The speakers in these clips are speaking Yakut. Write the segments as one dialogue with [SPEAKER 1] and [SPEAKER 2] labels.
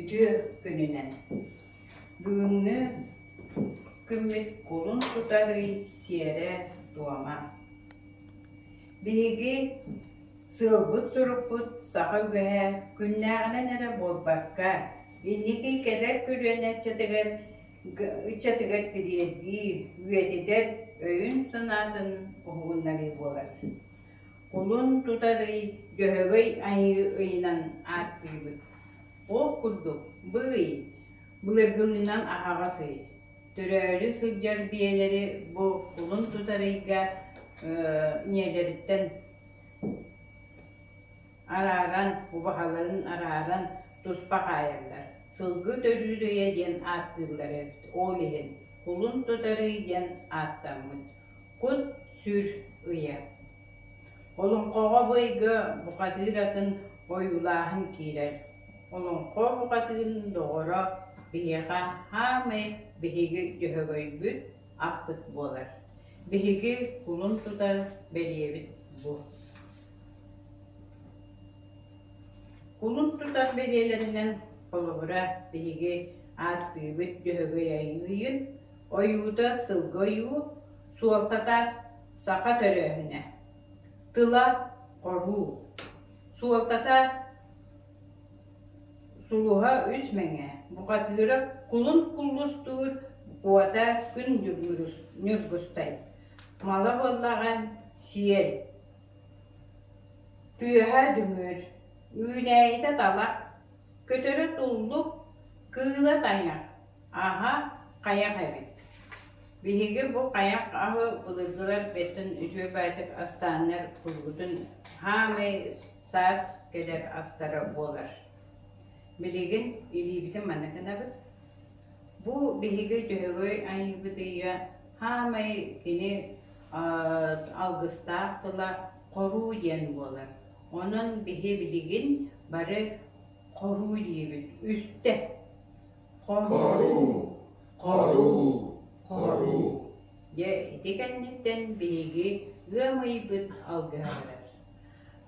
[SPEAKER 1] Үтүө күнүнэн! Бүгүҥҥү күммүт кулун тутар ый сиэрэ-туома. Биһиги сыалбыт-сорукпут саха үгэһэ күннээҕинэн эрэ буолбакка, инники кэлэр көлүөнэ ыччатыгар ыччатыгар тириэрдии, үйэтитэр өйүн-санаатын уһугуннарыы буолар. Кулун тутар ый Дьөһөгөй Айыы ыйынан ааттыыбыт. Ол курдук, бу ый былыргылыынан аһаҕас ый. Төрөөрү сылдьар биэлэри бу кулун тутар ыйга ийэлэриттэн арааран, убаһаларын арааран туспа хаайаллар. Сылгы төрүүр ыйа диэн ааттыыллар эбит. Ол иһин кулун тутар ый диэн ааттаммыт. Кут-сүр ыйа. Олоҥхоҕо бу ыйга бухатыыр атын ойуулааһын киирэр. Олоҥхо бухатыырын доҕоро биһиэхэ хаамай биһиги Дьөһөгөйбүт аппыт буолар. Биһиги кулун тутар бэлиэбит бу. Кулун тутар бэлиэлэринэн холобура биһиги ааттыыбыт Дьөһөгөй Айыы ойуута сылгы ойуу, суолтата саха төрөөһүнэ, тыла хоруу, суолтата сулуһа үс мэҥэ, бухатыыра кулун куллустуур, куота күн ньургустай, мала буоллаҕа сиэл, тыаһа дүҥүр, үүнээйитэ талах, көтөрө туллук, кыыла тайах, Аһа, хайах эбит. Биһиги бу хайах аһы былыргылар бэттэн үчүгэй баайдык астааннар кургутун хаамай саас кэлэр астара буолар. Билигин илиибитин манна гынабыт. Бу биһиги Дьөһөгөй айыыбыт ыйа хаамай кини алгыстаах тыла хоруу диэн буолар. Онон биһи билигин бары хоруу диибит. Үстэ
[SPEAKER 2] Хоруу, хоруу, хоруу.
[SPEAKER 1] Дьэ, ити кэнниттэн биһиги ыам ыйбыт алгыһа барар.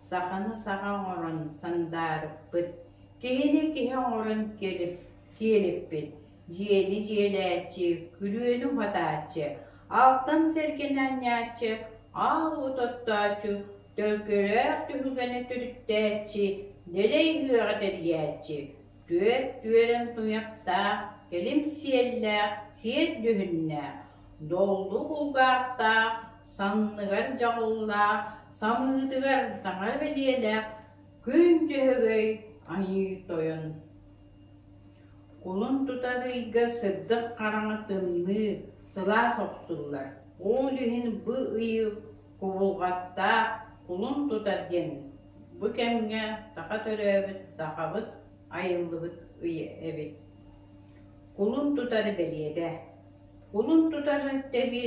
[SPEAKER 1] Саханы саха оҥорон сандаарыппыт, киһини киһи оҥорон киэлиппит, дьиэни дьиэлээччи, күрүөнү уһатааччы, алтан сэргэни анньааччы, аал уот оттооччу, төлкөлөөх түһүлгэни төрүттээччи, дэлэй ыһыаҕы тэрийээччи, Түөрт түөрэм туйахтаах, кэлим сиэллээх, сиэр дьүһүннээх, доллу кулгаахтаах, санныгар дьаҕыллаах, самыытыгар таҥара бэлиэлээх Күн Дьөһөгөй Айыы Тойон. Кулун тутар ыйга сырдык хараҥа тымныы, сылаас охсуллар. Ол иһин бу ыйы кубулҕаттаах кулун тутар диэн бу кэмҥэ саха төрөөбүт сахабыт айыллыбыт ыйа эбит. Кулун тутар бэлиэтэ. Кулун тутар тэби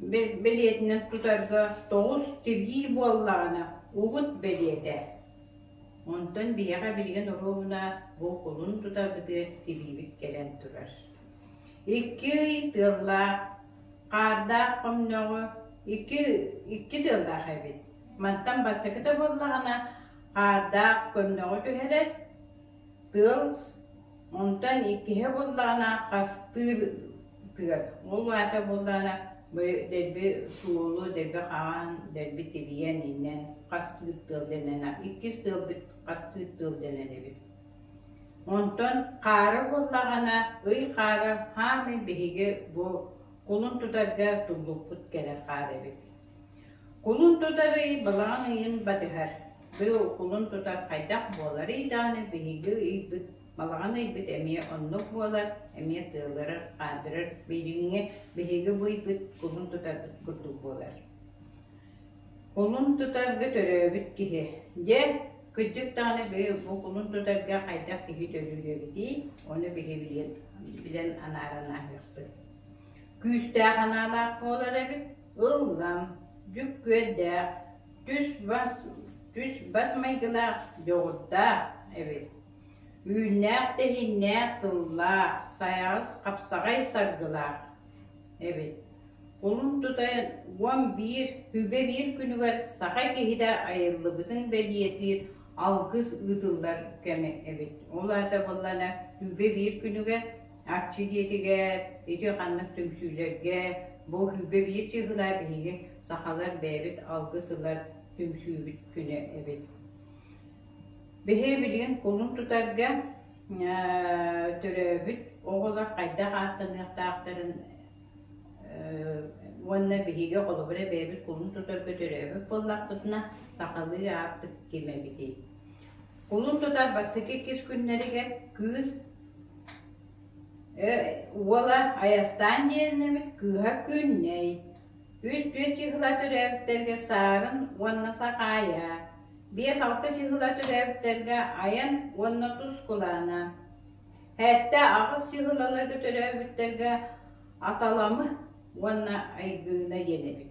[SPEAKER 1] бэлиэтинэн тутарга тоҕус тибии буоллаҕына угут бэлиэтэ. Онтон биһиэхэ билигин оруобуна бу кулун тутарбытыгар тибиибит кэлэн турар. Икки ый тыаллаах, хаардаах хомноҕу икки, икки тыаллаах эбит. Мантан бастакыта буоллаҕына, хаардаах көмнөҕү түһэрэр, тыал, онтон иккиһэ буоллаҕына хастыыр тыал. Ол аата буоллаҕына дэлби суолу дэлби хаҕан, дэлби тибийэн иннэн хастыыр тыал дэнэн, иккис тыалбыт хастыыр тыал дэнэр эбит. Онтон хаара буоллаҕына, ый хаара хаамай биһиги бу кулун тутарга туллукпут кэлэр хаар эбит. Кулун тутар ый балаҕан ыйын батыһар. Бу кулун тутар хайдах буоларый даҕаны биһиги ыйбыт, балаҕан ыйбыт эмиэ оннук буолар, эмиэ тыалырар, хаадырар, билиҥҥи биһиги бу ыйбыт кулун тутарбыт курдук буолар. Кулун тутарга төрөөбүт киһи. Дьэ, кырдьык даҕаны бу кулун тутарга хайдах киһи төрүүр эбитий, ону биһи билэн, билэн анааран ааһыахпыт. Күүстээх анаалаах буолар эбит, ыллам, дьүккүөрдээх, түс-бас, түс-бас майгылаах, дьоҕурдаах эбит. Үүннээх-тэһииннээх тыллаах, сайаҕас хапсаҕай саргылаах эбит. Кулун тута 11 күбэ биир күнүгэр саха киһитэ айыллыбытын бэлиэтиир. алгыс ыытыллар кэмэ эбит. Ол аата буоллаҕына сүүрбэ биир күнүгэр Арчы дьиэтигэр, ити ханнык түмсүүлэргэ бу 21 чыыһыла биһиги сахалар бэйэбит алгыс ылар түмсүүбүт күнэ эбит. Биһиги билигин кулун тутарга төрөөбүт оҕолор хайдах ааттаныахтаахтарын уонна биһиги холобура бэйэбит кулун тутарга төрөөбүт буоллахпытына сахалыы ааппыт ким эбитий? Кулун тутар бастакы иккис күннэригэр кыыс уола Айастаан диэн эбит, кыыһа Күннэй. Үс-түөрт чыһыла төрөөбүттэргэ Саарын уонна Сахаайа. Биэс-алта чыһыла төрөөбүттэргэ Айан уонна Тускулаана. Сэттэ-аҕыс чыһылаларга төрөөбүттэргэ Аталамы уонна Айгыына диэн эбит.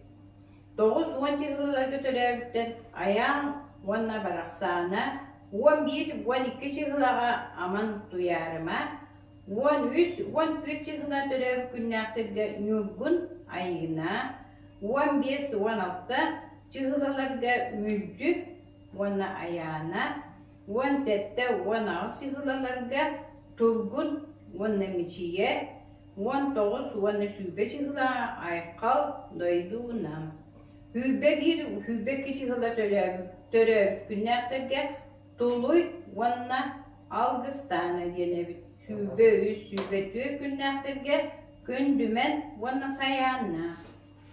[SPEAKER 1] 90 чыһылаларга төрөөбүттэр Айаан уонна Барахсаана, 11-12 чыһылаҕа Аман Туйаарыма, 13-14 чыһыла төрөөбүт күннээхтэргэ Ньургун Айыына, 15-16 чыһылаларга Мүлдьү уонна Айаана, 17-18 чыһылаларга Тургун уонна Мичийэ, 19 уонна 20 чыһыла Айхал, Дойду Нам. 21, 22 чыһыла төрөөбүт, төрөөбүт күннээхтэргэ Тулуй уонна Алгыстаана диэн эбит. 23, 24 күннээхтэргэ Күндүмэн уонна Сайаанна.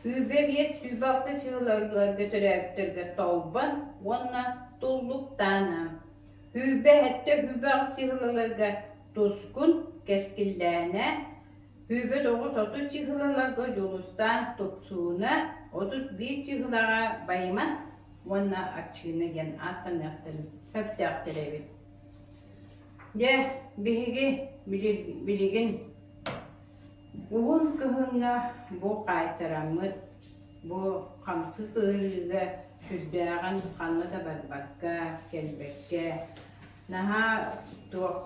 [SPEAKER 1] 25, 26 чыһыларга төрөөбүттэргэ Толбон уонна Туллуктаана. 27, 28 чыһылаларга Тускун, Кэскиллээнэ, 29, 30 чыһылаларга Дьулустаан Тупсууна, 31 чыһылаҕа Байыман уонна Арчыына диэн ааттаныахтарын сөптөөхтөр эбит. Дьэ, биһиги билигин уһун кыһыҥҥа бу хаайтараммыт, бу хамсык ыарыыга сүрдээҕин ханна да барбакка, кэлбэккэ, наһаа туох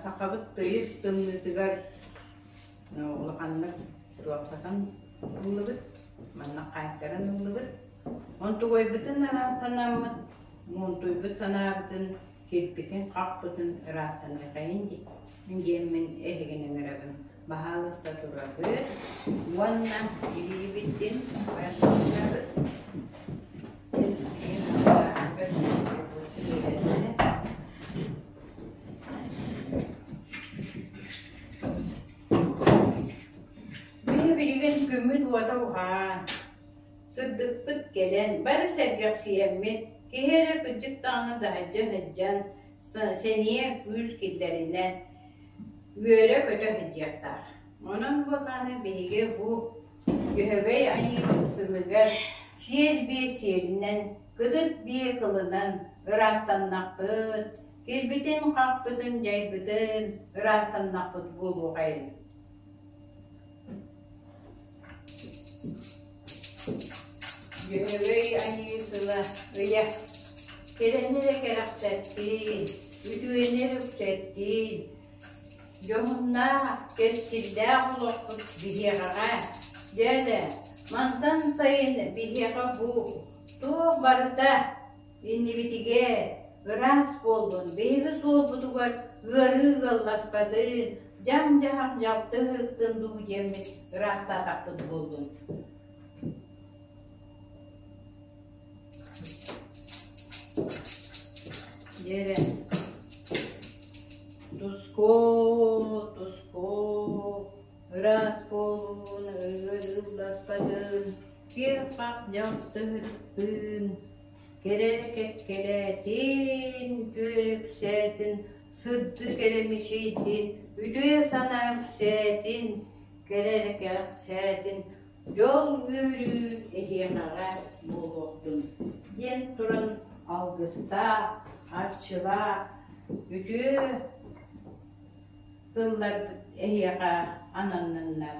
[SPEAKER 1] сахабыт тыйыс тымныытыгар улаханнык туохтатан ыллыбыт, манна хаайтаран ыллыбыт. Онтугуйбутун ыраастанаммыт, муунтуйбут санаабытын, кирпитин-хахпытын ыраастаныахайын диэммин эһигини ыҥырабын. Баһаалыста турабыт уонна илиибитин барытын Биһи билигин күммүт уота уһаан, сырдыкпыт кэлэн, бары сэргэхсийэммит, киһи эрэ кырдьык даҕаны таһырдьа сылдьан, сэниэ күүс киллэринэн, үөрэ-көтө сылдьыахтаах. Онон буоллаҕына биһиги бу Дьөһөгөй айыыбыт сылыгар сиэл биэ сиэлинэн, кытыт биэ кылынан ыраастаннахпыт, кирбитин-хахпытын дьайбытын ыраастаннахпыт буолуоҕайын. Дьөһөгөй айыы сыла ыйа кэрэни эрэ кэрэхсэттин, үтүөнү эрэ үксэттин, Дьоһуннаах, кэскиллээх олохпут биһиэхэҕэ, дьэ, мантан сайын биһиэхэ бу туох барыта иннибитигэр ыраас буоллун, биһиги суолбутугар ыарыы ыалласпатын, дьаҥ-дьаһах дьалты ыһыктын дуу диэммит ыраастаатахпыт буоллун. Дьэрэ Тускуо, тускуо, ыраас буолуун, ыарыыласпатын, кир-хах дьалтыһыттыын, кэрэ кэккэлээтин, үксээтин, сырдык эрэ мичийдин, үтүө санаа үксээтин, кэрэ эрэ кэрэхсээтин, Дьол үөрүү эһиэхэҕэ буолуохтун диэн туран алгыстаах, арчылаах, үтүө тылларбыт эһиэхэ ананныннар.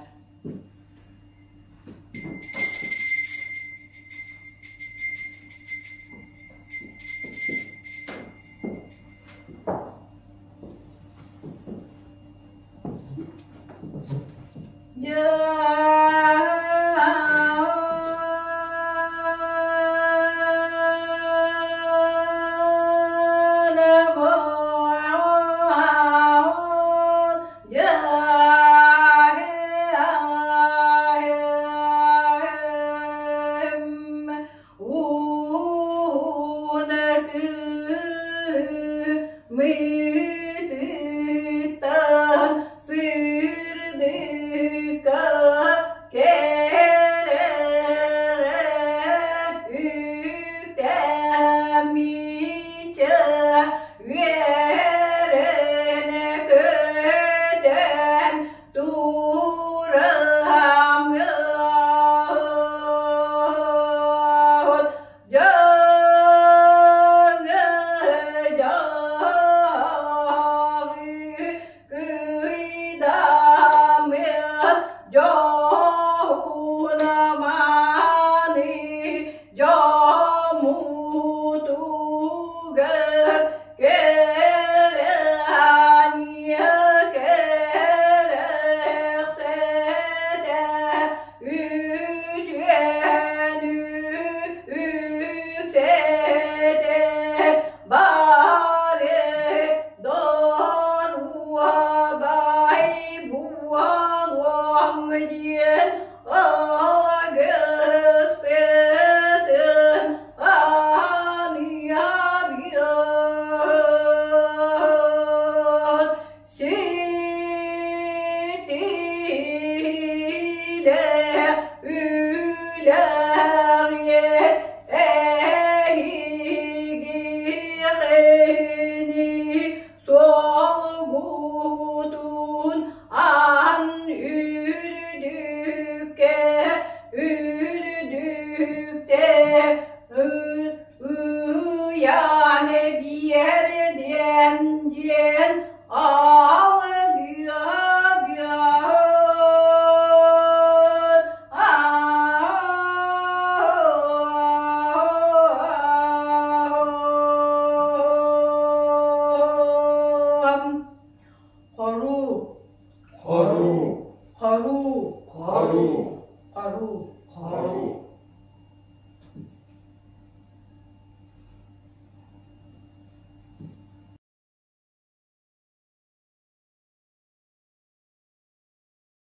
[SPEAKER 1] Сытыттан сырдыкка кэрэҕэ үктэммиччэ үөрэнэ көтөн тураммыт дьаҥы дьаҥы кыйдаммыт дьоһунаманы дьоммутугар кэлэниэ кэрэхсэтэ үтүөнү үксэтэ бары доруобай буолуоҥ диэн алгыспытын аныабыт. Ситиилэ үлэҕэ эһигиэхини суолгутун аан үрдүккэ үрдүктэ ыйан биэрдиэн диэн алгыабыат. Хоруу,
[SPEAKER 2] Хоруу,
[SPEAKER 1] хоруу,
[SPEAKER 2] хоруу,
[SPEAKER 1] хоруу.
[SPEAKER 2] хоруу.